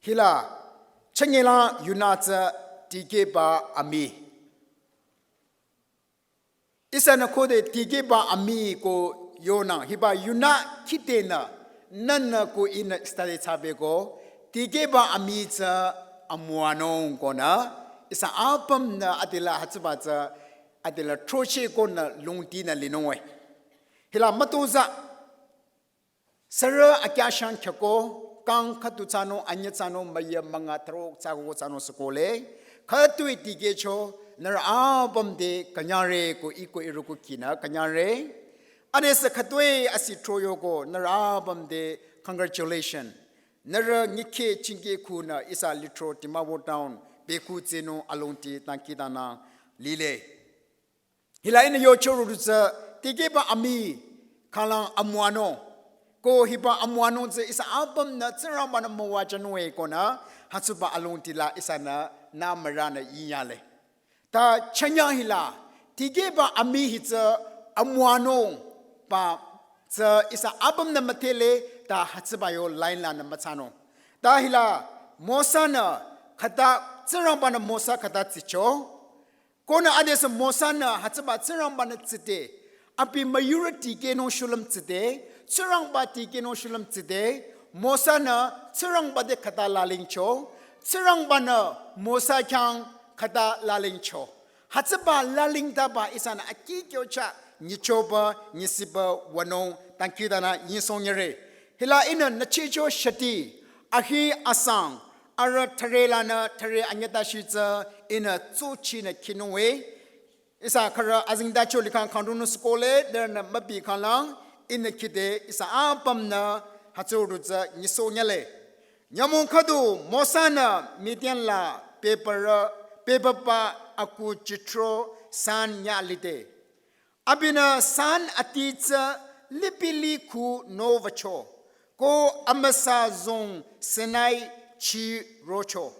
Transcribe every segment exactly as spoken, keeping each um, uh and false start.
Hila, changela yunü tsü tikehba amii. Ihsanü khode tikehba amii ko yonang hiba yunü khitenü nühnü ko ihnü study thsabeko tikehba amii tsü amüwanung konü ihsa apümnü adila hütsüba tsü adila throcheh konü lungtinü linung we. Hila mütozah sürü akyahshang khyako, kang khüdu thsanung, anyüh thsanung, müyü münga thürok thsako thsanung sükole. Khütoi tikehcho, nührü apüm te künyangre ko iko ihrü ko khinü künyangre. Adesü khütoi asi throyoko, nührü apüm te congratulation. Nührü nyikhe chingkeh khunü ihsa lithro Dimapur town, bekhu tsenung alongti tangkitanang lile. Hila ihnü yocho rodu tsü tikehba amii khalang amüwanung. Ko hiba amüwanung tsü ihsa apümnü Tsingrangbanü müwajünung-e konü hütsüba alongtila ihsanü nümürünü yinyale. Ta chanyang hila tikehba amii hi tsü amüwanung ba tsü ihsa apümnü müdhele ta hütsüba yo line lanü müthsanung. Ta hila Mosa-nü khüta Tsingrangbanü Mosa khüta tsicho. Konü adesü Mosa-nü hütsüba Tsingrangbanü tsite, abi müyurü tikehnung shulüm tsite, Tsingrangba tikehnung shulüm tsite, Mosa-nü Tsingrangba te khüta lalingcho, Tsingrangbanü Mosa khyang khüta lalingcho. Hütsüba lalingtaba ihsanü akikyo chah nyichoba nyisiba wünung tangkitanü yisohnyire. Hila ihnü nüchicho shati, ahi asang, arüh thüre lanü thüre anyütashi tsü ihnü tsuchinü khinung-e. Ihsa khürü azengtacho likhang khangdungnung sükole, nührünü müpi khanglang, ihnü khide ihsa apümnü hütsü rodu tsü nyisohnyale. Nyümong khüdu Mosa-nü Midian la bebürü, bebüba aku Jethro san nyü lide. Abinü san ati tsü lipilih khu nowücho, ko amüsa zong Sinai chih rocho.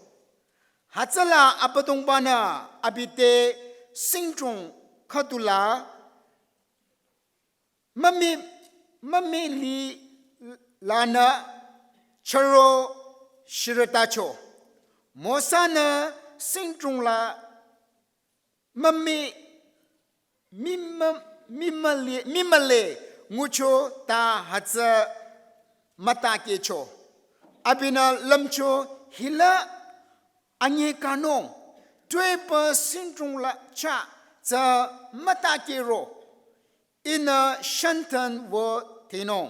Hütsüla Abüdongbanü abi te singdrong khüdula mümii, mümii li lanü chüro shirütacho. Mosa-nü singdrong la mümii, mimü-, mimüle, mimüle ngucho ta hütsü mütakehcho. Abinü lümcho hila anyi kanung, tuepü singdrong la chah tsü mütakehro. Ihnü shantan wü tenung.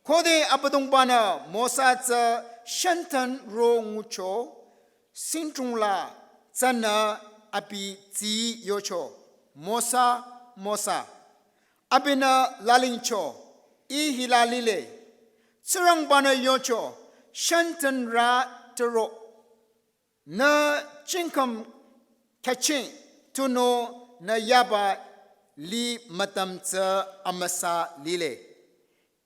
Khode Abüdongbanü Mosa tsü shantan ro ngucho, singdrong la tsünü abi tsi yocho, Mosa, Mosa. Abinü lalingcho, ih hila lile. Tsingrangbanü yocho, shantan rü türo. Nü chingkhüm khyaching tunüo nü yaba li mütam tsü amüsa lile.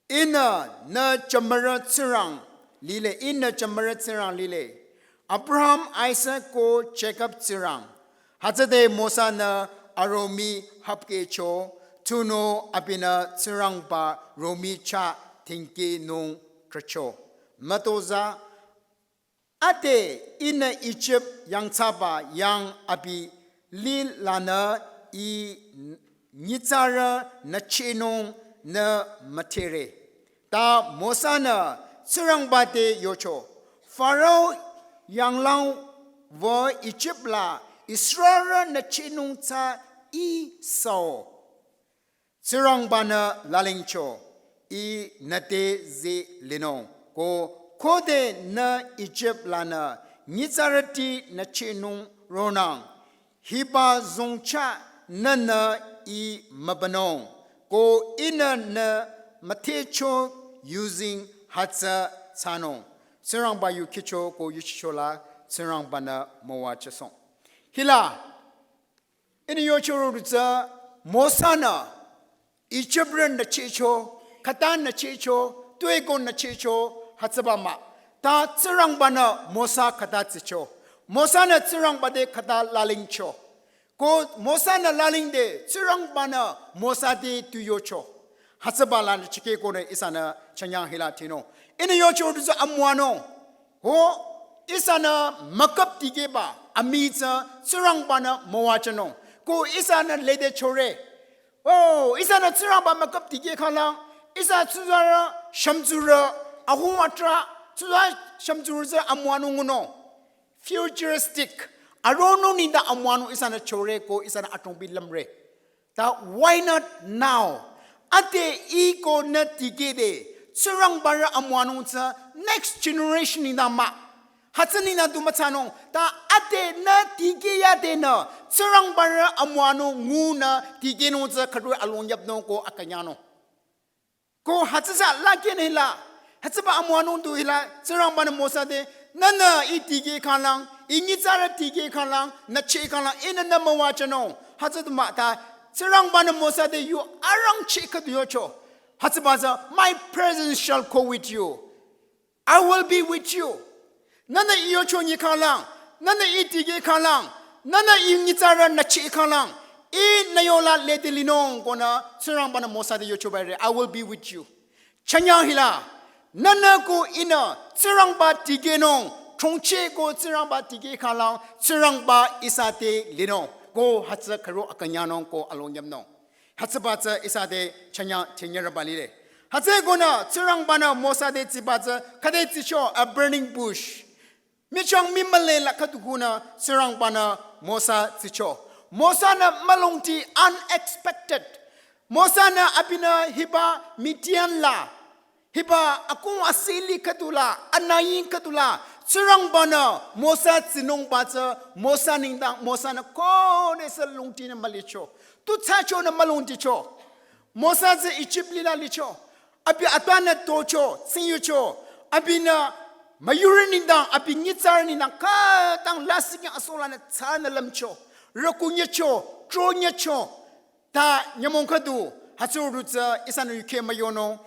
Ihnü nü jümürü Tsingrang lile, ihnü jümürü Tsingrang lile. Abraham, Isaac ko Jacob Tsingrang. Hütsüde Mosa-nü aromi hapkehcho, tunüo abinü Tsingrangba romi chah tingkehnung trahcho. Mütozah ade ihnü Ijip yangthsaba yang abi lilanü ih nyitsarü nüchehnung nü müdhere. Ta Mosa-nü Tsingrangba te yocho, Faro yanglang wü Ijip la Israelrü nüchehnung tsü ih süo. Tsingrangbanü lalingcho, ih nüte zeh linung, ko khode nü Ijip lanü nyitsarüti nüchehnung ronang, hiba zong chah nühnü ih mübünung, ko ihnü nü müdhecho yuzeng hütsü thsanung. Tsingrangba yu khicho ko yuchicho la Tsingrangbanü müwajüsohng. Hila ihnü yocho rodu tsü Mosa-nü Ijiprü nüchehcho, khüta nüchehcho, tuepü nüchehcho, hütsüba mah. Ta Tsingrangbanü Mosa khüta tsicho. Mosa-nü Tsingrangba te khüta lalingcho. Ko Mosa-nü lalingde Tsingrangbanü Mosa te tu yocho. Hütsüba lanü chikeh konü ihsanü chanyang hila tinung. Ihnü yocho rodu tsü amüwanung. Ho ihsanü müküp dikehba amii tsü Tsingrangbanü müwajünung. Ko ihsanü lede chore. Oh, ihsanü Tsingrangba müküp dikeh khanglang, ihsa tsuzarü shümtsurü, ahung atrah, tsuzarü shümtsurü tsü amüwanung ngunung. Futuristic. Aronung nengdang amüwanung ihsanü chore ko ihsanü atongbi lümre. Ta why not now? Ade ih ko nü dikehde, Tsingrangbarü amüwanung tsü next generation nengdang mah. Hütsü nengdang du müthsanung. Ta ade nü dikeh yadenü, Tsingrangbarü amüwanung ngunü dikehnung tsü khüdu alongyapnung ko akünyangnung. Ko hütsü sü lakeh nü hila. Hütsüba amüwanung du hila, Tsingrangbanü Mosa te, nühnü ih dikeh khanglang, ih nyitsarü dikeh khanglang, nü cheh khanglang, ihnü nü müwajünung. Hütsü du mah ta, Tsingrangbanü Mosa te yu arangcheh khüdu yocho. Hütsüba tsü, my presence shall go with you. I will be with you. Nühnü ih yocho nyi khanglang, nühnü ih dikeh khanglang, nühnü ih nyitsarü nü cheh khanglang, ih nü yola lede linung konü Tsingrangbanü Mosa te yocho bare, I will be with you. Chanyang hila, nühnü ko ihnü Tsingrangba dikehnung, chongche ko Tsingrangba dikeh khanglang, Tsingrangba ihsa te linung, ko hütsü khüdu akünyangnung ko alongyapnung. Hütsüba tsü ihsa te chanyang tenyerüba lile. Hütsü konü Tsingrangbanü Mosa te tsiba tsü khüde tsicho a burning bush. Michang mii müle la khüdu kunü Tsingrangbanü Mosa tsicho. Mosa-nü mülungti unexpected. Mosa-nü abinü hiba Midian la, hiba akung asili khüdu la, anüying khüdu la, Tsingrangbanü Mosa tsinungba tsü Mosa nengdang Mosa-nü khodesü lungtinü mülicho. Tu thsachonü mülungticho. Mosa tsü Ijip lila licho. Abi atüwanü tocho, tsingyucho. Abinü müyurü nengdang, abi nyitsarü nengdang, khütang lasih khyang asolanü thsanü lümcho. Rükunyücho, tronyücho. Ta nyümong khüdu, hütsürü tsü ihsanü yukheh müyonung.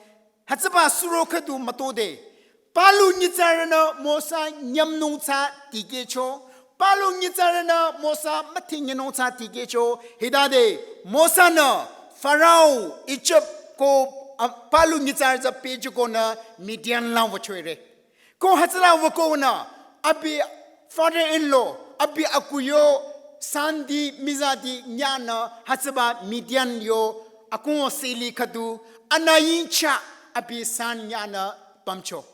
Hütsüba suro khüdu mütode. Palu nyitsarünü Mosa nyümnung tsü dikehcho. Palu nyitsarünü Mosa müthinyenung tsü dikehcho. Hitade Mosa-nü Farao, Ijip ko, a, palu nyitsarü tsü pehjükonü Midian lang wüchoire. Ko hütsüla wükonü, abi father-in-law, abi akuyo, santi mizati nyanü hütsüba Midian yo akung asili khüdu, anüying chah abi san nyanü pümcho.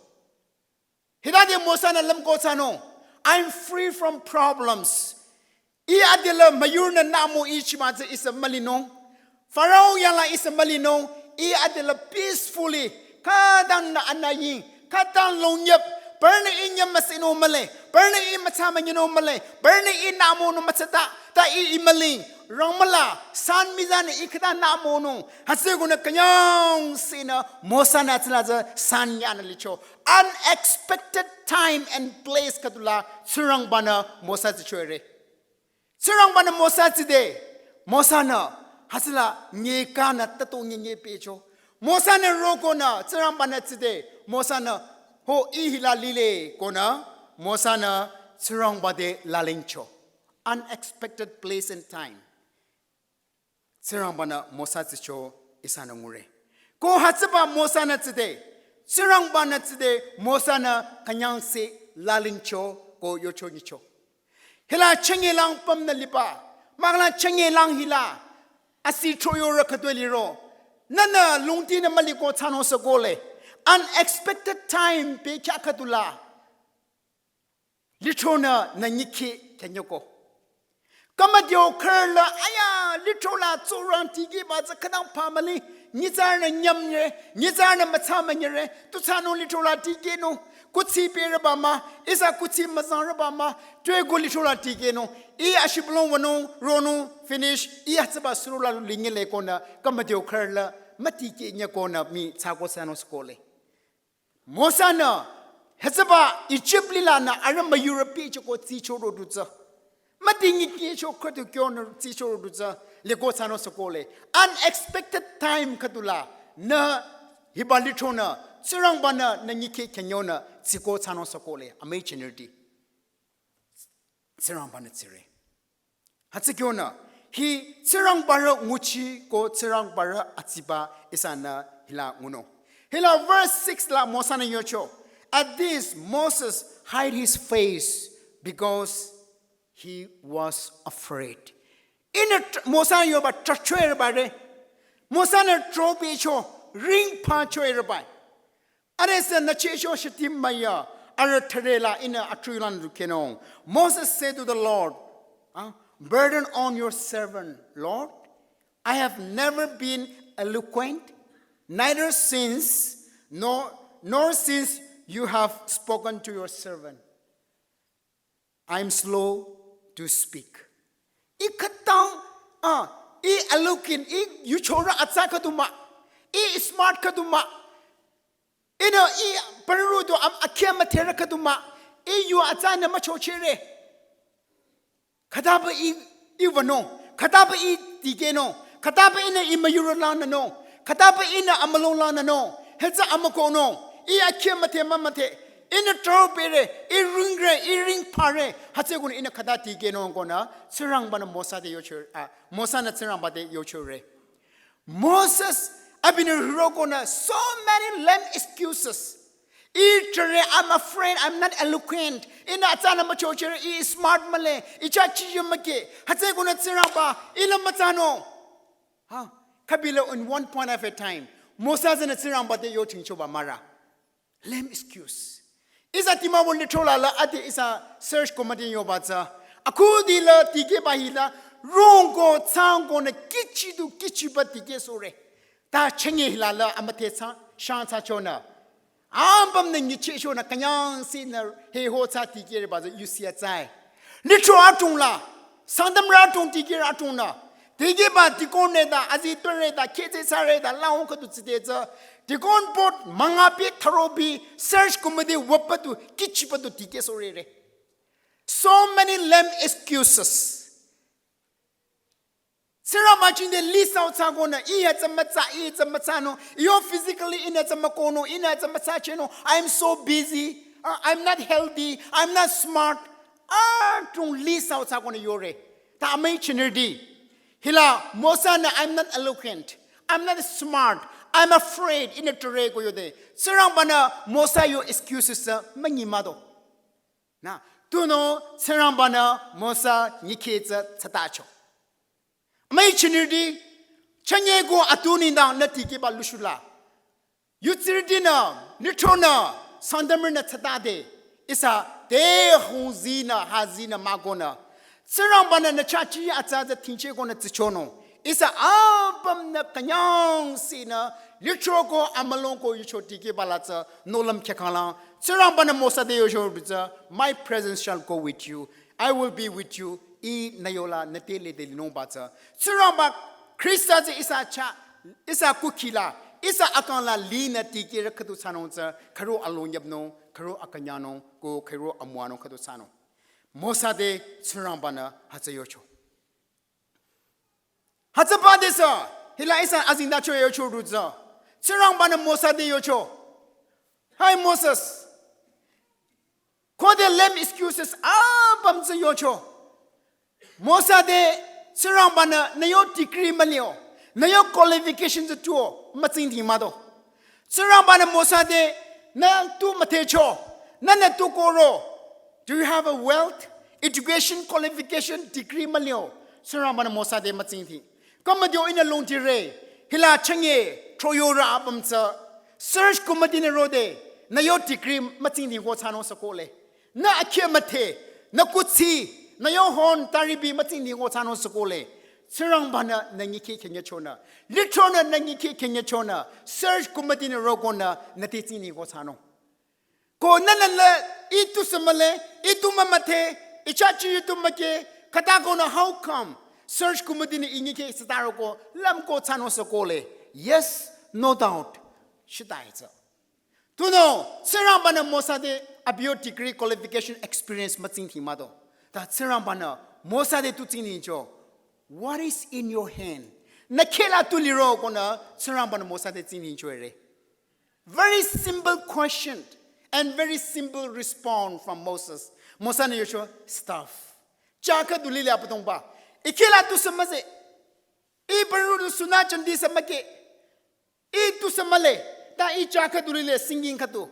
Hitade Mosa-nü lümko thsanung, I'm free from problems. Ih adelü müyurünü namo ichima tsü ihsü mülinung. Farao yangla ihsü mülinung. Ih adelü peacefully. Khütangnü anüying. Khütang longyüp. Parünü ih nyüm müsinung mühle. Parünü ih mütsa münyinung mühle. Parünü ih namonung mütsata. Ta ih ih müling. Rangmüla. San mizanü ih khüta namonung. Hütsükonü künyangsehnü Mosa-nü tsüla tsü san nyanü licho. Unexpected time and place khüdula Tsingrangbanü Mosa tsichoire. Tsingrangbanü Mosa tside, Mosa-nü, hütsüla nyekanü tato nye nye pehcho. Mosa-nü rokonü, Tsingrangbanü tside, Mosa-nü, ho ih hila lile konü, Mosa-nü, Tsingrangba te lalingcho. Unexpected place and time. Tsingrangbanü Mosa tsicho ihsanü ngure. Ko hütsüba Mosa-nü tside, Tsingrangbanü tside, Mosa-nü künyangseh lalingcho ko yocho nyicho. Hila chünyelang pümnü liba, mahkhang chünyelang hila, asi choyorü khütoi liro. Nühnü lungtinü müliko thsanung sü kohle. Unexpected time pehkya khüdula. Lithronü nü nyikhi khenyoko. Kamadio khürla aya lithrola tsurang tikehba tsü khütang pamüli. Nyitsarünü nyümre, nyitsarünü mütsa münyire, tu thsanung lithrola tikehnung. Kuthsi pehrüba mah, ihsa kuthsi müzangrüba mah, tueku lithrola tikehnung. Ih ashibülung wünung, ronung, finish, ih hütsüba surola lu linyile konü, kamadio khürla, mütikeh nyekonü mii thsako thsanung sü kohle. Mosa-nü, hütsüba Ijip lilanü arüh müyurü pehjüko tsichoro dutsü. Müti nyikehcho khüdu kyonü tsichoro dutsü, liko thsanung sü kohle. Unexpected time khüdula, nü hiba lithronü, Tsingrangbanü nü nyikhi khenyonü tsiko thsanung sü kohle. Amüi chinirüti. Tsingrangbanü tsire. Hütsü kyonü, hi Tsingrangbarü nguchi ko Tsingrangbarü atsiba ihsanü hila ngunung. Hila verse six la Mosa-nü yocho. At this, Moses hide his face because he was afraid. Ihnü tr- Mosa yoba trahchoirübare. Mosa-nü trobecho, ringphachoirübai. Arüh sünü chehcho shiti maya, arüh tharela ihnü atruilan rukenung. Moses said to the Lord, uh, "Burden on your servant, Lord. I have never been eloquent, neither since, nor, nor since you have spoken to your servant. I am slow to speak." Ih khütang, ah, ih eloquent, ih yuchorü atsa khüdu mah, ih smart khüdu mah, ihnü ih paruru du am akhya mütherü khüdu mah, ih yu atsanü müchochere. Khütaba ih, ih wünung, khütaba ih dikehnung, khütaba ihnü ih müyurü lanünung, khütaba ihnü amülung lanünung, hütsü amükohnung, ih akhya müthe mümüthe, ihnü trahpere, ih ringre, ih ringphare, hütsükonü ihnü khüta dikehnung konü, Tsingrangbanü Mosa te yocho, ah, Mosa-nü Tsingrangba te yochore. Moses, abinü hirokonü, so many lame excuses. Ih tharü, "I'm afraid, I'm not eloquent. Ihnü atsanü müchochere, ih smart mühle, ih chah chiyü müke." Hütsükonü Tsingrangba, ihnü mütsanung. Ha, kabila in one point of a time. Mosa tsünü Tsingrangba te yochingchoba mara. Lame excuse. Ihsa tima wü lithro la la ade ihsa search committee yoba tsü. Akhudi la dikehba hila rongko tsangkonü kichi du kichiba dikehsohre. Ta chenge hila la amüthe tsü shang tsü chonü. Ambam nü nyicheh chonü künyangsinü heho tsü dikehreba tsü yusi atsai. Lithro atung la, Sangtamrü atung dikehrü atungnü. Dikehba deacon reta, azi tore ta, khetse sare ta, lahong khüdu tsite tsü. Deacon board müngapi tharopi search committee wüpadu, kichipadu dikehsohrere. So many lame excuses. Tsingrangba chingde list out thsakonü, ih hütsü mütsa, ih hütsü mütsanung, yo physically ihnü hütsü mükohnung, ihnü hütsü mütsachehnung, "I'm so busy, uh, I'm not healthy, I'm not smart." Atung list out thsakonü yore. Ta amüi chinirdi. Hila Mosa-nü, "I'm not eloquent, I'm not smart, I'm afraid," ihnü tore ko yode. Tsingrangba-nü Mosa yo excuses münyi mado. Na, tunüo Tsingrangba-nü Mosa nyikhe tsü tsatacho. Amüi chinirdi, chünye ko atu nengdang nü dikehba lushula. Yutsirütinü, lithronü, Sangtamrünü tsatade, ihsa te hongzinü, hazinü mükonü. Tsingrangba-nü nü chah chi atsa tsü tingcheh konü tsichonung. Ihsa apümnü künyangsinü, lithro ko amülung ko yucho dikehba la tsü nohlüm khyakanglang. Tsingrangba-nü Mosa te yocho du tsü, "My presence shall go with you. I will be with you." Ih nü yola nü te lede linungba tsü. Tsingrangba Khrista tsü ihsa chah, ihsa kukhi la, ihsa akang la linü dikehrü khüdu thsanung tsü, khüro along yapnung, khüro akünyangnung, ko khüro amüwanung khüdu thsanung. Mosa te Tsingrangba-nü hütsü yocho. Hütsüba te sü, hila ihsa azengtacho yocho du tsü. Tsingrangba-nü Mosa te yocho. "Hi Moses." Khode lame excuses apüm tsü yocho. Mosa te Tsingrangba-nü nü yo degree mülio, nü yo qualification tsü tuo, mütsingdhing mado. Tsingrangba-nü Mosa te, "Nü tu müdhecho, nü nü tu kohro. Do you have a wealth, education, qualification, degree mülio?" Tsingrangba-nü Mosa te mütsingdhing. Kamadio ihnü longtire, hila chünye, throyorü apüm tsü. Search committee-nü rode, nü yo degree mütsingdhing ko thsanung sükohle. Nü akhi müdhe, nü kuthsi, nü yo hon taripi mütsingdhing ko thsanung sükohle. Tsingrangba-nü nü nyikhe khenyechonü. Lithronü nü nyikhe khenyechonü. Search committee-nü rokonü nü te tsingdhing ko thsanung. Ko nü nü la, "Ih tusü mühle, ih tu mümüdhe, ih chah chi ih tu müke," khüta konü how come? Search committee-nü ih nyikhe sütaroko, lümko thsanung sükohle. Yes, no doubt. Shita itsü. Tunüo, Tsingrangba-nü Mosa te abi yo degree, qualification, experience mütsingdhing mado. Ta Tsingrangba-nü Mosa te tu tsingdhingcho. "What is in your hand?" Nü kheh la tu liro konü Tsingrangba-nü Mosa te tsingdhingchoire. Very simple question and very simple response from Moses. Mosa-nü yocho, "Staff." Chah khüdu lile Abüdongba. "Ih kheh la tusü müze. Ih paruru du suna chandi sü müke. Ih tusü mühle, ta ih chah khüdu lile singing khüdu.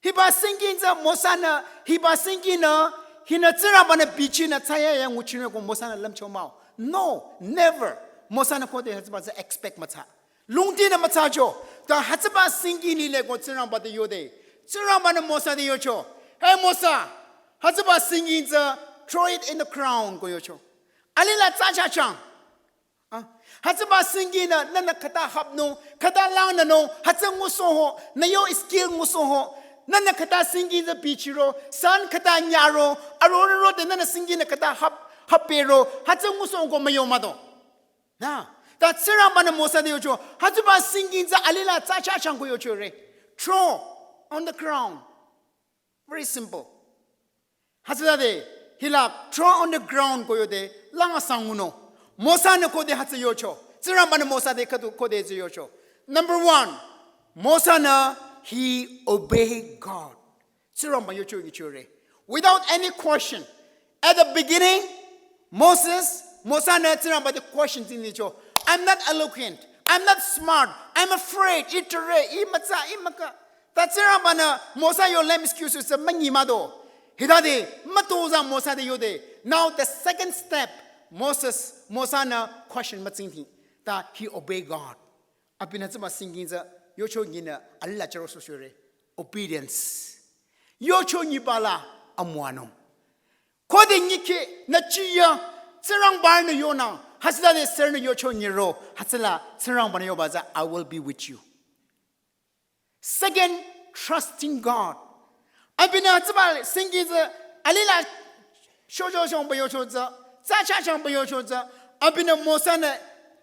Hiba singing tsü Mosa-nü, hiba singing nü, hinü Tsingrangba-nü bichinü thsayahiya nguchinung ko Mosa-nü lümcho mah-o. No, never. Mosa-nü khode hütsüba tsü expect müthsa. Lungtinü müthsacho. Ta hütsüba singing lile ko Tsingrangba te yode. Tsingrangba-nü Mosa te yocho. Hey Mosa, hütsüba singing tsü throw it in the ground ko yocho. Alila thsachachang. Ah, hütsüba singing nü, nünü khüta hapnung, khüta langnünung, hütsü ngusohho, nü yo skill ngusohho, nünü khüta singing tsü bichiro, san khüta nyaro, arororo te nünü singing nü khüta hap, hapero, hütsü ngusohho ko müyo mah-o. Na, ta Tsingrangba-nü Mosa te yocho, hütsüba singing tsü alila thsachachang ko yochore. Throw on the ground. Very simple. Hütsütade, hila throw on the ground ko yode, langa sangunung. Mosa-nü khode hütsü yocho. Tsingrangba-nü Mosa te khüdu khode hütsü yocho. Number one, Mosa-nü, he obeyed God. Tsingrangba yocho nyichore. Without any question. At the beginning, Moses, Mosa-nü Tsingrangba te question tsingdhingcho. I'm not eloquent. I'm not smart. I'm afraid. Itere, imütsa, imüka. Ta Tsingrangba-nü Mosa yo lem excuse tsü münyi mah-o. Hitade, mütozah Mosa te yode. Now the second step, Moses, Mosa-nü question mütsingdhing. Ta he obey God. Abinü hütsüba singing tsü yocho nyinü alila chüro soshore. Obedience. Yocho nyiba la amüwanung. Khode nyikhe nü chiya, Tsingrangba-nü yonang, hütsütade sürünü yocho nyiro, hütsüla Tsingrangba-nü yoba tsü, I will be with you. Second, trusting God. Abinü hütsüba singing tsü, alila shojo shongba yocho tsü, thsachachangba yocho tsü, abinü Mosa-nü,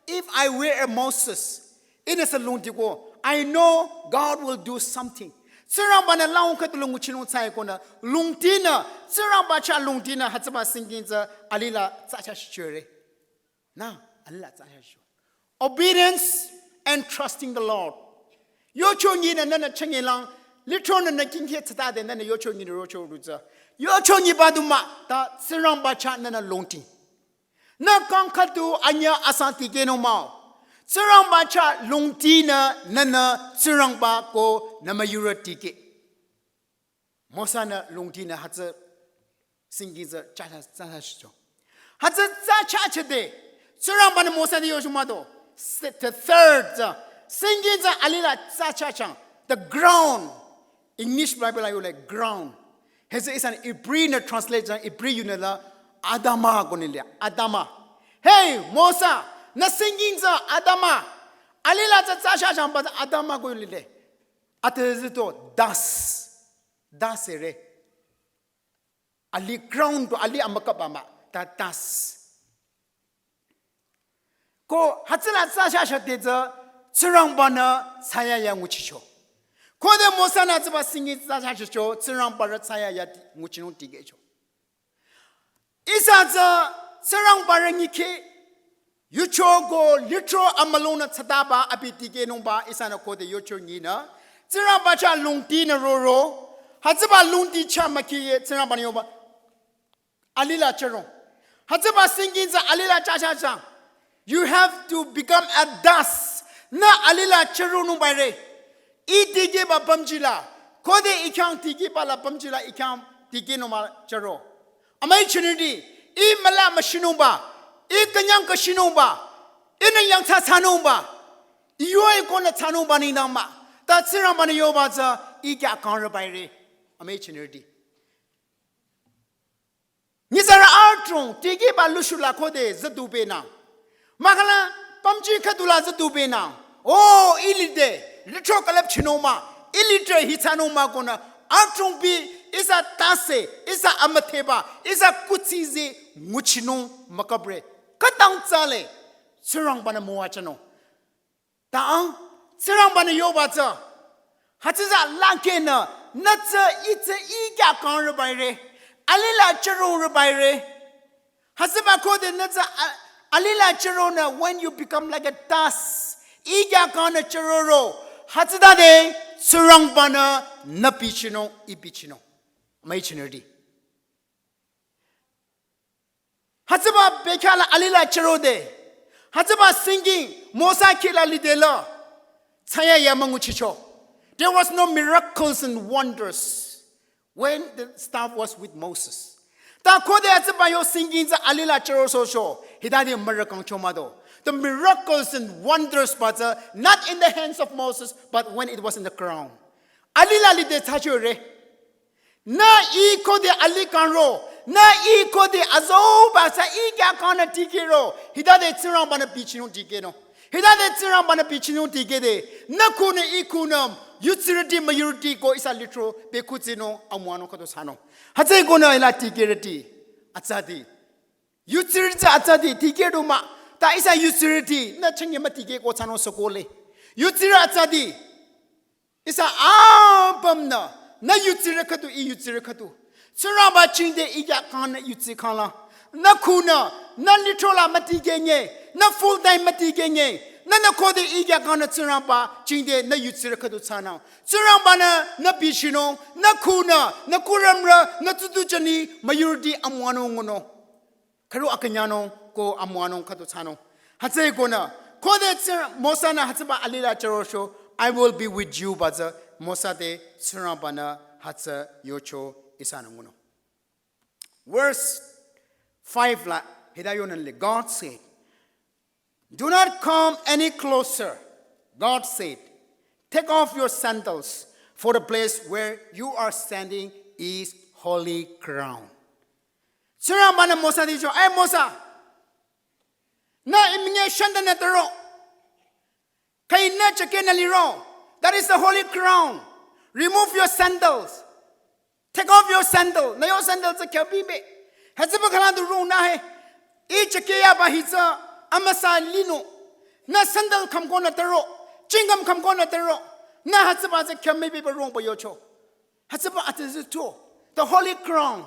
if I were a Moses, ihnü sü lungtiko, I know God will do something. Tsingrangba-nü lango khüdu lungchinung thsakonü, lungtinü, Tsingrangba chah lungtinü, hütsüba singing tsü, alila thsachachore. Na, alila thsachachore. Obedience and trusting the Lord. Yocho nyinü nünü chengelang, lithronü nü kingkhe thsatade nünü yocho nyinü rocho rutsü. Yocho nyiba du mah, ta Tsingrangba chah nünü lungti. Nü kang khüdu anyüh asang tikehnung mah-o. Tsingrangba chah lungtinü nünü Tsingrangba ko nü müyurü tikeh. Mosa-nü lungtinü hütsü singing tsü thsacha, thsacha shicho. Hütsü thsachachade, Tsingrangba-nü Mosa te yocho mah-o. Se-, the third tsü, singing tsü alila thsachachang. The ground. English Bible la yole ground. Hütsü ihsanü Hebrew-nü translate jang, Hebrew yunü la Adama ko nile, Adama. Hey, Mosa, nü singing tsü Adama. Alila tsü thsachachangba tsü Adama ko nile. Ate zito dust. Dust ere. Ali ground to ali amükaba mah. Ta dust. Ko hütsüla thsachachade tsü Tsingrangba-nü thsayahiya nguchicho. Khode Mosa-nü hütsüba singing thsachachacho, Tsingrangba-nü thsayahiya ti-, nguchinung tikehcho. Ihsa tsü Tsingrangba-nü nyikhe, yucho ko lithro amülungnü thsataba abi tikehnungba ihsanü khode yocho nyinü. Tsingrangba chah lungtinü roro. Hütsüba lungti chah mükiye Tsingrangba-nü yoba. Alila chüro. Hütsüba singing tsü alila thsachachang. You have to become a dust. Nü alila chüronungba re. Ih tikehba pümjila. Khode ih khyang tikehba la pümjila ih khyang tikehnung mah chüro. Amüi chinirüti. Ih müla müshinungba. Ih künyang kashinungba. Ihnü yangthsa thsanungba. Ih yo-i konü thsanungba nengdang mah. Ta Tsingrangba-nü yoba tsü ih khyang kangrüba re. Amüi chinirüti. Nyitsarü adrong, tikehba lushula khode züdubenang. Mahkhang la, pümji khüdula züdubenang. O, ih lide, lithro külüpchinung mah, ih lide hithsanung mah konü, adrong bi, ihsa tase, ihsa amüdheba, ihsa kuthsi tsü nguchinung mükapre. Khütang tsale, Tsingrangba-nü müwajünung. Ta, Tsingrangba-nü yoba tsü. Hütsütsü langkehnü, nü tsü ih tsü ih khyang kangrüba re. Alila chürongrüba re. Hütsüba khode nü tsü a-, alila chüronü, when you become like a dust, ih khyang kangnü chüroro. Hütsütade Tsingrangba-nü nü bichinung, ih bichinung. Amüi chinirüti. Hütsüba bekhyah la alila chürode. Hütsüba singing Mosa kihla lidela. Thsayahiya münguchicho. There was no miracles and wonders when the staff was with Moses. Ta khode atsüba yo singing tsü alila chüro socho, hitade mürü kangcho mado. The miracles and wonders ba tsü not in the hands of Moses, but when it was in the ground. Alila lide tachore. Na i khode ali kangro, na i khode azo ba tsü i kya kangna tikero, hitade Tsingrangba-nü bichinung tikeno. Hitade Tsingrangba-nü bichinung tikede, na khunü i khunü, yutsirüti müyurüti ko ihsa lithro, bekutsinung amüwanung khüdu thsanung. Hütsükonü hila tikerüti, atsati. Yutsirüti atsati, tikerü mah, ta ihsa yutsirüti, na chenge mütikeh ko thsanung sokole. Yutsirü atsati, ihsa apümnü, na yutsirü khüdu, i yutsirü khüdu. Tsingrangba chingde i kya kangna yutsi kangla. Na khunü, na lithro la mütikeh nye, na full time mütikeh nye, na na khode i kya kangna Tsingrangba chingde na yutsirü khüdu thsanung. Tsingrangba-nü, na bichinung, na khunü, na kurümrü, na tsutu chani, müyurüti amüwanung ngunung. Khüro akünyanung ko amüwanung khüdu thsanung. Hütsükonü, khode tsü Mosa-nü hütsüba alila chürocho, "I will be with you," ba tsü Mosa te Tsingrangba-nü hütsü yocho ihsanü ngunung. Verse five la, hita yonanle, God said, "Do not come any closer," God said. "Take off your sandals, for the place where you are standing is holy ground." Tsingrangba-nü Mosa te cho, "Ai Mosa, nü imnge shandanü taro. Khüi nü chake nü liro. That is the holy ground. Remove your sandals. Take off your sandal. Nü yo sandal tsü kya bibe. Hütsüba khalandu rungnü he. I chake yaba hi tsü amüsa linung. Nü sandal khümkonü taro. Chingam khümkonü taro. Nü hütsüba tsü kya mibeba rungba yocho." Hütsüba atü tsü to. The holy ground.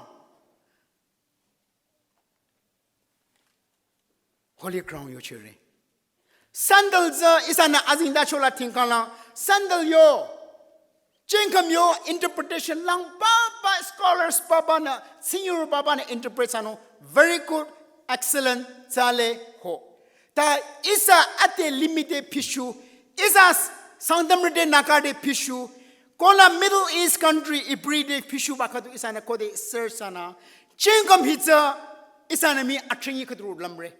Holy ground yochire. Sandal tsü ihsanü azingda chola tingkangla. Sandal yo. Chingkhüm yo interpretation lang papa scholars papa nü, senior papa nü interpret thsanung. Very good, excellent, tsale ho. Ta ihsa ate limite pishu, ihsa s-, Sangtamrüte Nagate pishu, kola Middle East country ibride pishuba khüdu ihsanü khode search thsanü. Chingkhüm hi tsü ihsanü mii atringi khüdu lümre.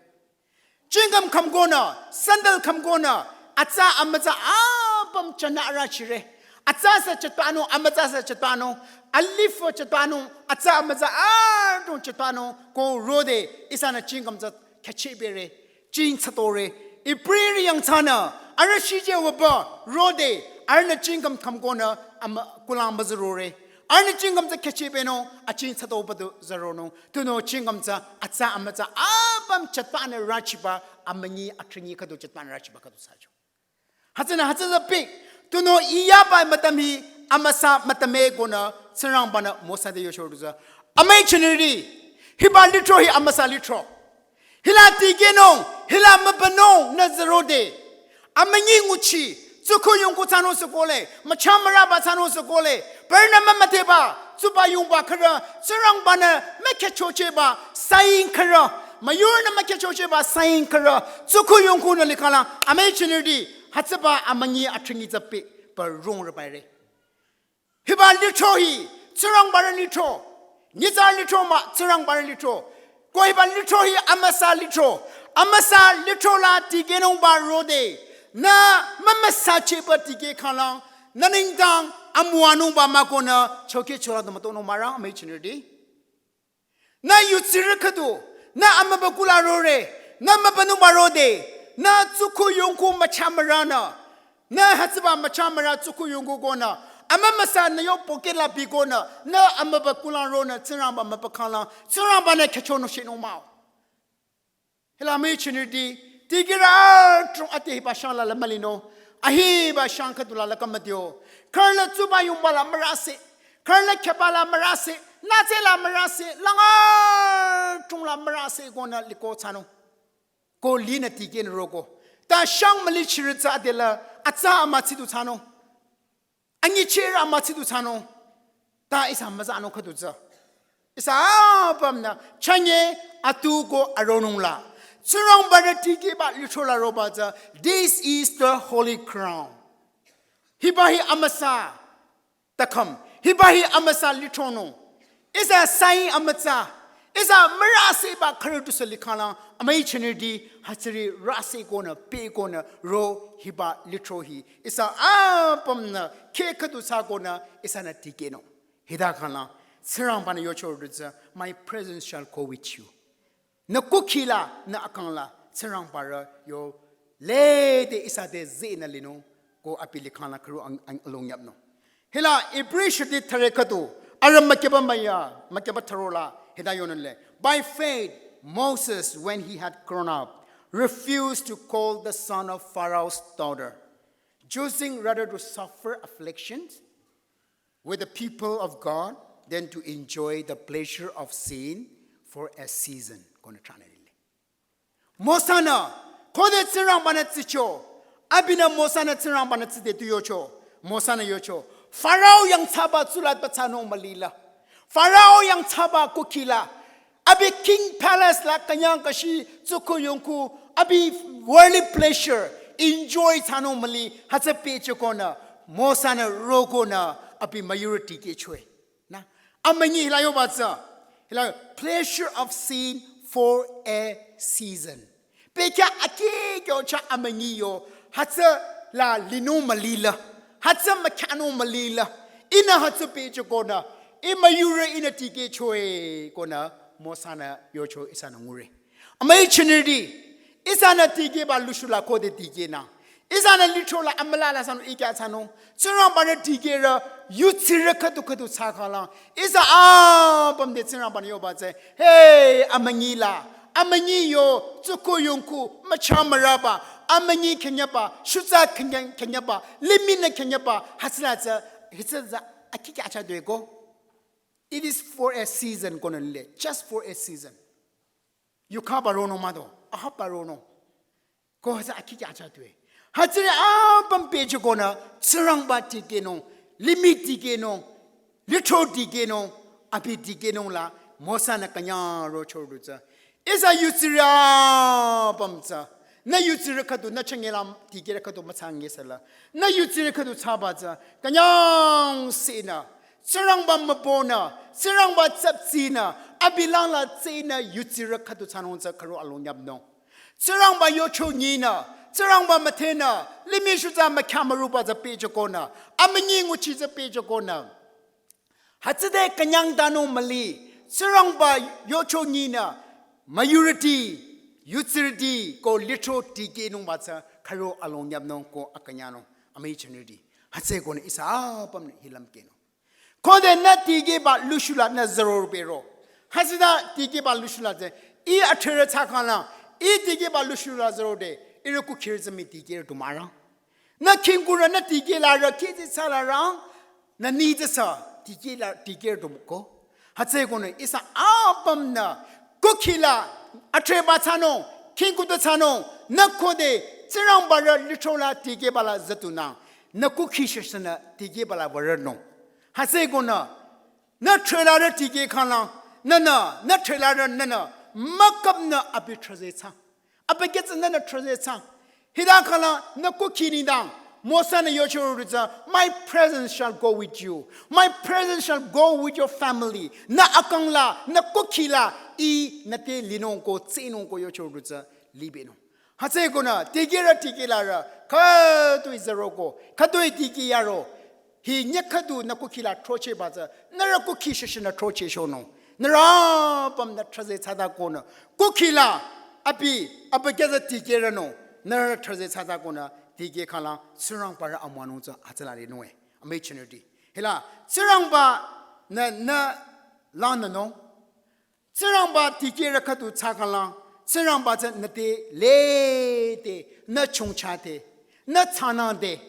Chingkhüm khümkonü, sandal khümkonü, atsa amütsa apüm chanü arachire. Atsa sü chütanung, amütsa sü chütanung, alifo chütanung, atsa amütsa adrong chütanung, ko rode, ihsanü chingkhüm tsü khyachibere, ching tsütore. Ibriri yangthsanü, arüh shije wüba, rode, arühnü chingkhüm khümkonü, amü kulang müzürore. Arühnü chingkhüm tsü khyachibeno, aching tsütoba du züronung. Tunüo chingkhüm tsü atsa amütsa apüm chütanü rachiba amünyi atringi khüdu chütanü rachiba khüdu thsacho. Hütsünü hütsü tsü pi. Tunüo iyaba mütüm hi amüsa mütüme konü Tsingrangba-nü Mosa te yocho du tsü. Amüi chiniri. Hiba lithro hi amüsa lithro. Hila tikehnung, hila mübünung nü zürode. Amünyi nguchi, tsukhu yongkhu thsanung sükole, müchamüraba thsanung sükole, parünü mümüdheba, tsuba yongba khürü, Tsingrangba-nü mükhyüchocheba, saing khürü, müyurünü mükhyüchocheba, saing khürü, tsukhu yongkhu nü likhala, amüi chiniri, hütsüba amünyi atringi tsü pi, parong rübaire. Hiba lithro hi, Tsingrangba-rü lithro. Nyitsarü lithro mah, Tsingrangba-rü lithro. Ko hiba lithro hi amüsa lithro. Amüsa lithro la tikehnungba rode. Nü mümüsacheba tikeh khalang. Nü nengdang amüwanungba mah konü chokeh chola du mütonung mürang amüi chiniri. Nü yutsirü khüdu, nü amübükuh la rore, nü mübünungba rode, nü tsukhu yongkhu müchamüranü, nü hütsüba müchamüra tsukhu yongkhu konü, amümüsa nü yo pocket la bi konü, nü amübükuh la ronü, Tsingrangba mübükhanglang, Tsingrangba-nü khyüchonung shinung mah-o. Hila amüi chiniri, tikehrü adrong ate hiba shang la la mülinung, ahiba shang khüdu la la kümüdeo. Khürü la tsuba yongba la mürase, khürü la khyüba la mürase, nütse la mürase, lang adrong la mürase konü liko thsanung. Ko linü tikehnü roko. Ta shang mülichirü tsü ade la, atsa amütsi du thsanung. Anyichirü amütsi du thsanung. Ta ihsa mütsanung khüdu tsü. Ihsa apümnü chünye atu ko aronung la. Tsingrangba-rü tikehba lithro la roba tsü. This is the holy ground. Hiba hi amüsa takham. Hiba hi amüsa lithronung. Ihsa sai amütsa. Ihsa müraseba khürü tusü likhanglang. Amüi chinirüti hütsüri rase konü, pe konü, ro hiba lithro hi. Ihsa apümnü, khe khüdu sa konü, ihsanü tikehnung. Hita khanglang. Tsingrangbanü yocho rütsü, "My presence shall go with you." Nü kukhi la, nü akang la, Tsingrangba rü yo, lede ihsa te zenü linung, ko abi likhang la khürü ang, ang along yapnung. Hila, Ibri shiti thare khüdu, arü mükeba maya, mükeba tharo la, hita yonung le. By faith, Moses, when he had grown up, refused to call the son of Pharaoh's daughter, choosing rather to suffer afflictions with the people of God than to enjoy the pleasure of sin for a season. Konü tranelile. Mosa-nü, khode Tsingrangba-nü tsicho, abinü Mosa-nü Tsingrangba-nü tside tu yocho, Mosa-nü yocho. Pharaoh yang tsaba tsulat ba tsanung malila. Pharaoh yang tsaba kukila. Abi king palace la künyang kashi tsuku yongku, abi worldly pleasure, enjoy tsanung mali, hütsü peche konü, Mosa-nü rokonü, abi majority ke chwe. Na, amünyi hila yoba tsü, hila pleasure of sin for a season. Pekya ake kyo cha amünyi yo, hütsü la linung malila, hütsü mükyanung malila, ihnü hütsü peche konü, i majority ihnü tikeh chwe konü, Mosa-nü yocho ihsanü ngure. Amüi chinirüti, ihsanü tikehba lushula khode tikehnü. Ihsanü lithro la amüla la sanung ikya tsanung. Tsingrangba-nü tikehrü, yutsirü khüdu khüdu tsakhala. Ihsa apüm de Tsingrangba-nü yoba tsü. Hey, amünyi la. Amünyi yo, tsuku yongku, mücha müraba. Amünyi künyaba, shutsa künya-, künyaba, limih nü künyaba. Hütsüla tsü, hütsüla tsü, akikya cha dwe ko. It is for a season, konü le. Just for a season. Yukha barono mado, aha barono. Ko hütsü akikya cha tue. Hütsüri apüm peche konü, Tsingrangba tikehnung, limih tikehnung, lithro tikehnung, abi tikehnung la, Mosa-nü künyang rocho rütsü. Ihsa yutsirü apüm tsü. Nü yutsirü khüdu, nü changela tikehrü khüdu mütsange sala. Nü yutsirü khüdu tsaba tsü. Künyang sinü. Tsingrangba mübünü, Tsingrangba tsaptsinü, abi langla tsinü yutsirü khüdu tsanung tsü khürü along yapnung. Tsingrangba yocho nyinü, Tsingrangba müdhenü, limih shutsa mükya müruba tsü peche konü, amünyi nguchi tsü peche konü. Hütsüde künyang tanung mali, Tsingrangba yocho nyinü, majority, yutsirüti ko lithro tikehnungba tsü khürü along yapnung ko akünyangnung, amüi chinirüti. Hütsü konü ihsa apümnü hilam kehnung. Khode nü tikehba lushula nü zero pero. Hütsüta tikehba lushula tsü. I athrerü tsakhala. I tikehba lushula zero de. Irü kukhirü tsü mii tikehrü du mürang. Nü khingkurü nü tikehlarü kiti tsülarü. Nü ni tsü sa tikehla tikehrü du müko. Hütsü konü ihsa apümnü kukhila athreba tsanung, khingkuta tsanung, nü khode Tsingrangba rü lithro la tikehba la zütunang, nü kukhi shashanü tikehba la würünung. Hütsü konü, nü thrülarü tikeh khanglang, nünü, nü thrülarü nünü, mükapnü abi thrüze tsang. Abi ketsü nünü thrüze tsang. Hita khanglang, nü kukhi nengdang, Mosa-nü yocho rütsü, "My presence shall go with you. My presence shall go with your family." Nü akang la, nü kukhi la, I nüte linung ko, tsinung ko yocho rütsü, libenung. Hütsü konü, tikehrü tikehlarü, khütoi zero ko, khütoi tikeh yaro. Hi nyüh khüdu nü kukhi la throchehba tsü, nührü kukhi shashanü throcheh shonung. Nührü apümnü thrüze tsata konü. Kukhi la, abi, abi ketsü tikehrünung. Nührü thrüze tsata konü, tikeh khanglang, Tsingrangba rü amüwanung tsü hütsüla linung e. Amüi chinirüti. Hila, Tsingrangba nü, nü langnünung. Tsingrangba tikehrü khüdu tsakhala, Tsingrangba tsü nüte lede, nü chongcha de, nü tsanang de,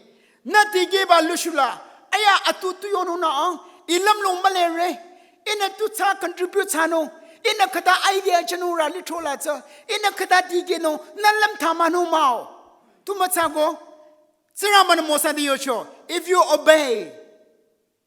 nü tikehba lushula, aya atu tu yonung nü ang, I lümlong mülere, ihnü tu tsü contribute thsanung, ihnü khüta idea thsanung rü lithro la tsü, ihnü khüta tikehnung, nü lümtha münung mah-o. Tu müthsako, Tsingrangba-nü Mosa te yocho, if you obey,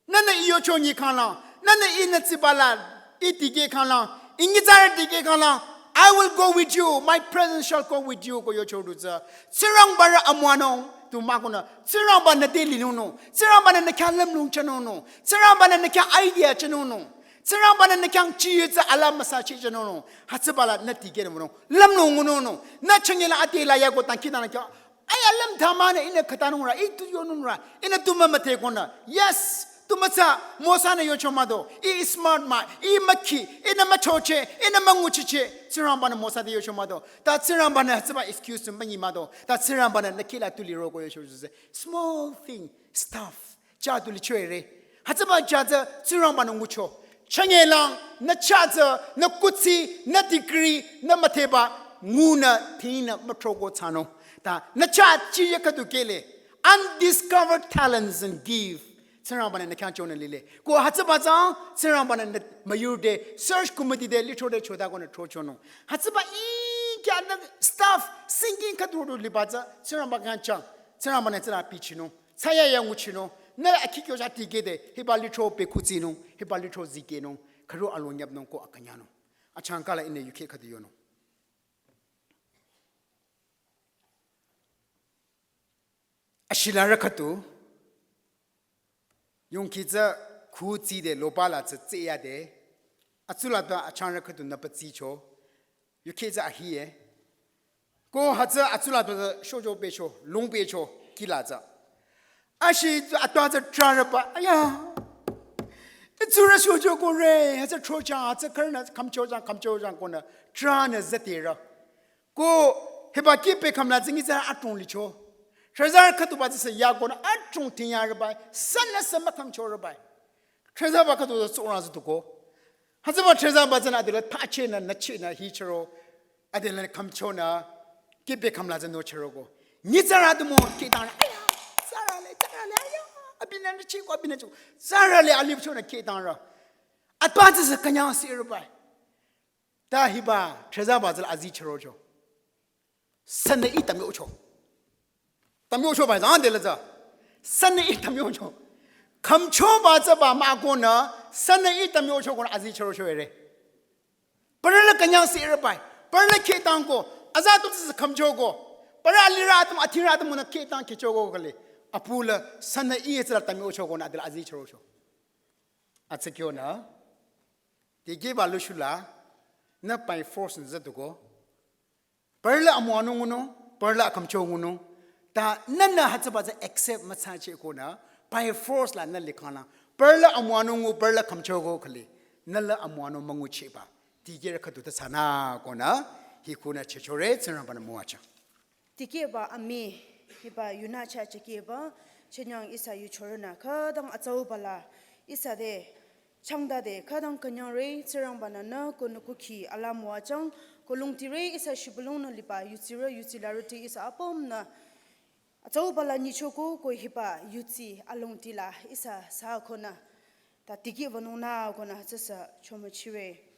nünü I yocho nyi khanglang, nünü ihnü tsiba la, I tikeh khanglang, I nyitsarü tikeh khanglang, I will go with you. My presence shall go with you. Ko yocho du tsü. Tsingrangba rü amüwanung. Tu mah konü. Tsingrangba-nü te linung nung. Tsingrangba-nü nü khyang lümlong thsanung nung. Tsingrangba-nü nü khyang idea thsanung nung. Tsingrangba-nü nü khyang chiyu tsü ala müsa chi thsanung nung. Hütsüba la nü tikeh nung nung. Lümlong nung nung. Nü chünye la ate la ya ko tangki tang la kyo. Aya lüm thamanü ihnü khütanung rü, ih tu yonung rü, ihnü tu mümüdhe konü. Yes, tu mütsa, Mosa-nü yocho mah do, ih smart mah, ih mükhi, ihnü müchoche, ihnü münguchiche. Tsingrangba-nü Mosa te yocho mah do. Ta Tsingrangba-nü hütsüba excuse münyi mah do. Ta Tsingrangba-nü nü kih la tu liro ko yocho se. Small thing, stuff. Cha tu lichore. Hütsüba cha tsü Tsingrangba-nü ngucho. Chünye lang, nü cha tsü, nü kuthsi, nü degree, nü müdheba, ngunü, tinü, müthroko thsanung. Ta, nü cha chiye khüdu kehle. Undiscovered talents and gift. Tsingrangba-nü nü khyang chonü lile. Ko hütsüba tsü, Tsingrangba-nü nü müyurü te, search committee te, litro te, chota konü throchonung. Hütsüba ih kya nü stuff, singing khüdu du liba tsü, Tsingrangba khyang chang. Tsingrangba-nü tsü la bichinung. Tsaya ya nguchinung, nü la akhi kyo ja tikeh de, hiba litro pe kutsinung, hiba litro zikehnung, khüro alo nyapnung ko akünyangnung. Achangka la ihnü yukhe khüdu yonung. Ashila rü khüdu, yongkhi tsü khutsi de loba la tsü tseya de, atsula ta achang rü khüdu nü patsicho, yukhe tsü ahiye. Ko hütsü atsula ta tsü shojo pecho, lung pecho, kih la tsü. Ashi tsü atwa tsü trarüba, aya. Itsurü shojo ko re, hütsü throcha, hütsü khürünü khümcho jang, khümcho jang konü, tranü zütirü. Ko hiba kih pe khümla tsü nyitsarü adrong licho. Trezarü khüduba tsü sü ya konü adrong tinyarüba, sünü sü mükhümchorüba. Trezaba khüdu tsü tsurang züduko. Hütsüba trezaba tsünü adela thachenü, nüchenü, hichero. Adela khümchonü, kih pe khümla tsü nochero ko. Nyitsarü du mo kih tang, aya, tsarale, tsarale, aya, abinü nüchiko, abinü chiko. Tsarale alipchonü kih tang rü. Atwa tsü sü künyang sirüba. Ta hiba, trezaba tsü la azi cherocho. Sünü ih tamyocho. Tamyocho ba zang de la tsü. Sünü ih tamyocho. Khümchoba tsüba mah konü, sünü ih tamyocho konü azi cherocho ere. Parü la künyang sirüba. Parü la kih tang ko. Aza tu tsü khümcho ko. Parü alirü atum, athirü atum nü kih tang kihcho ko kale. Apu la sünü ih tsü la tamyocho konü adela azi cherocho. Atsü kyonü. Tikehba lushula, nü by force nü züduko. Parü la amüwanung ngunung, parü la akhümcho ngunung. Ta nünü hütsüba tsü accept müthsache konü, by force la nü likhangla. Parü la amüwanung ngu, parü la khümcho ko khale. Nü la amüwanung müngucheba. Tikehrü khüdu ta thsanü konü, hikunü chechore, Tsingrangba-nü müwajüng. Tikehba amii, hiba yunü chah chekehba, chenyang ihsa yuchorünü khütang atsauba la, ihsa te, changdade, khütang künyangre, Tsingrangba-nü nü, ko nü kukhi, ala müwajüng, ko lungtire, ihsa shibülungnü liba, yutsirü, yutsilarüti, ihsa apümnü, atsauba la nyichoko, ko hiba, yutsi, alungti la, ihsa sa konü, ta tikehba nungnü, konü, tsüsü, chomüchire.